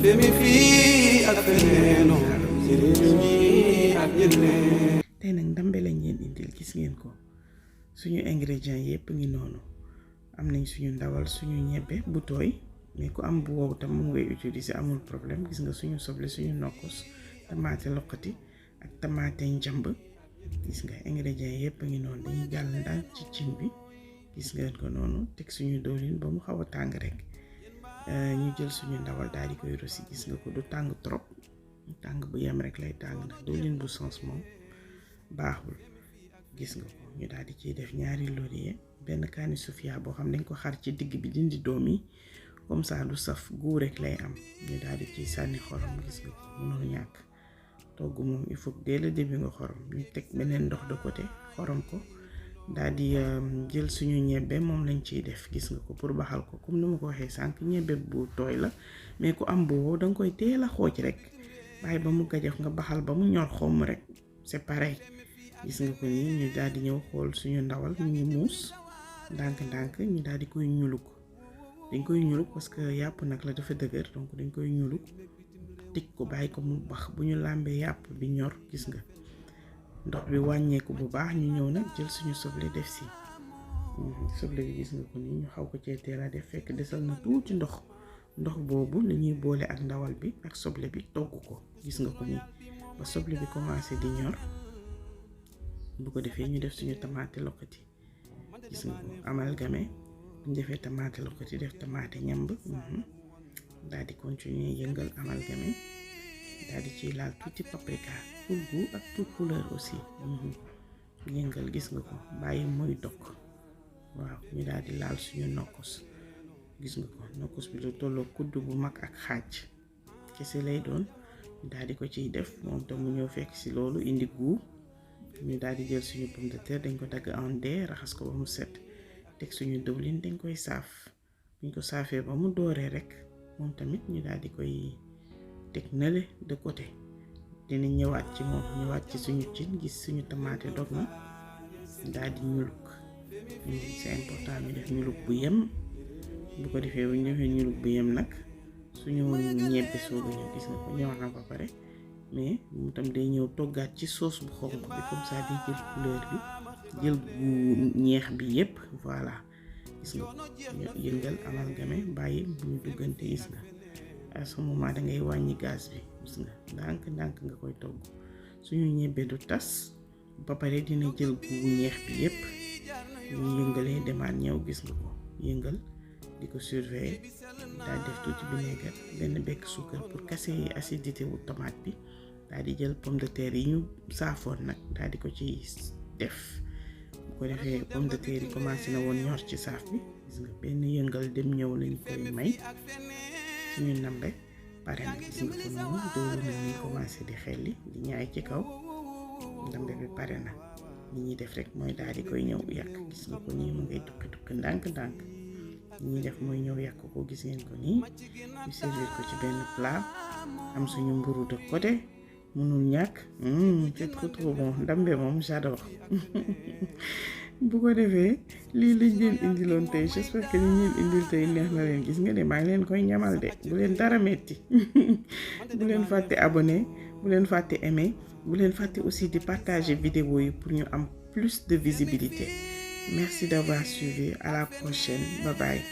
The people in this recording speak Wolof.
femi fii ak feneeno ci réew mi ak yeneen. tey nag ndambe lañ leen indil gis ngeen ko suñu ingrédients yépp ngi noonu am nañ suñu ndawal suñu ñebbe bu tooy mais ku am bu wow tam mu ngay utiliser amul problème gis nga suñu soble suñu nokkos tamaate loqati ak tamaate njamb gis nga ingrédients yépp ngi noonu dañuy jàll ndànk ci cin bi gis ngeen ko noonu teg suñu diwlin ba mu xaw a tàng rek ñu jël suñu ndawal daal di koy rosi gis nga ko du tàng trop tàng bu yem rek lay tàng ndax diwlin bu sens moom baaxul gis nga ko ñu daal di ciy def ñaari laurier benn kaani sofia boo xam dañ ko xar ci digg bi dindi doom yi comme ça du saf guu rek lay am ñu daal di ciy sànni xorom gis nga ko mënul ñàkk togg moom il faut dès le début nga xorom ñu teg beneen ndox de côté xorom ko daal di jël suñu ñebbe moom lañ ciy def gis nga ko pour baxal ko comme ni ma ko waxee sànq ñebbe bu tooy la mais ku am bu wow danga koy teel a xooj rek bàyyi ba mu gajof nga baxal ba mu ñor xomm rek c'est pareil gis nga ko nii ñu daal di ñëw xool suñu ndawal ñu ngi muus ndànk-ndànk ñu daal di koy ñuluk dañ koy ñuluk parce que yàpp nag la dafa dëgër donc dañ koy ñuluk tëj ko bàyyi ko mu bax bu ñu làmbee yàpp bi ñor gis nga ndox bi wàññeeku bu baax ñu ñëw nag jël suñu soble def si soble bi gis nga ko nii ñu xaw ko cee teel a def fekk desal na tuuti ndox boobu la ñuy boole ak ndawal bi ak soble bi togg ko gis nga ko nii ba soble bi commencé di ñor bu ko defee ñu def suñu tamaate loqati gis nga ko amalgamé bu ñu defee tamaate loqati def tamaate ñamb daal di continuer yëngal amalgamé daal di ciy laal tuuti paprika pour goût ak pour couleur aussi yëngal gis nga ko bàyyi muy dog waaw ñu daal di laal suñu nokkos gis nga ko nokkos bi lu tolloo kudd bu mag ak xaaj kese lay doon ñu daal di ko ciy def moom tam mu ñëw fekk si loolu indi goût ñu daal di jël suñu pomme de terre dañ ko dagg en dés raxas ko ba mu set teg suñu diwlin dañ koy saaf buñ ko saafee ba mu dooree rek moom tamit ñu daal di koy teg nale de côté dina ñëwaat ci moom ñëwaat ci suñu cin gis suñu tamaate dog na daal di ñuluk c'est important ñu def ñuluk bu yem bu ko defee bu ñu defee ñuluk bu yem nag suñu ñebbe sooga ñëw gis nga ko ñëw na ba pare mais mu tam day ñëw toggaat ci sauce bu xonq bi comme ça di jël couleur bi jël bu ñeex bi yépp voilà gis nga ñu yëngal amalgamé bàyyi bu ñu duggante gis nga à ce moment da ngay wàññi gaz bi gis nga ndànk nga koy togg suñu ñebbe du tas ba pare dina jël bu ñeex bi yépp ñu yëngalee demaat ñëw gis nga ko yëngal di ko surveiller daal def tuuti vinaigre benn bekk suukar pour casser acidité wu tomate bi daal di jël pomme de terre yi ñu saafoon nag daal di ko ci def bu ko defee pomme de terre yi commencé na woon ñor ci saaf bi gis nga benn yëngal dem ñëw lañ koy may suñu nambe pare na gis nga ko noonu doolu na ñuy commencé di xelli di ñaay ci kaw ndambe bi pare na li ñuy def rek mooy daal di koy ñëw yàq gis nga ko nii mu ngay tukki ndànk-ndànk li ñuy def mooy ñëw yàq ko gis ngeen ko nii ñu servir ko ci benn plat am suñu mburu de côté mënul ñàkk c'est trop bon ndambe moom j'adore bu ko defee lii lañ leen indiloon tey j'espère que li ñu leen indil tey neex na leen gis nga de maa ngi leen koy ñamal de bu leen dara metti bu leen fàtte abonné bu leen fàtte aimer bu leen fàtte aussi di partager vidéo yi pour ñu am plus de visibilité merci d'avoir suivi à la prochaine bye bye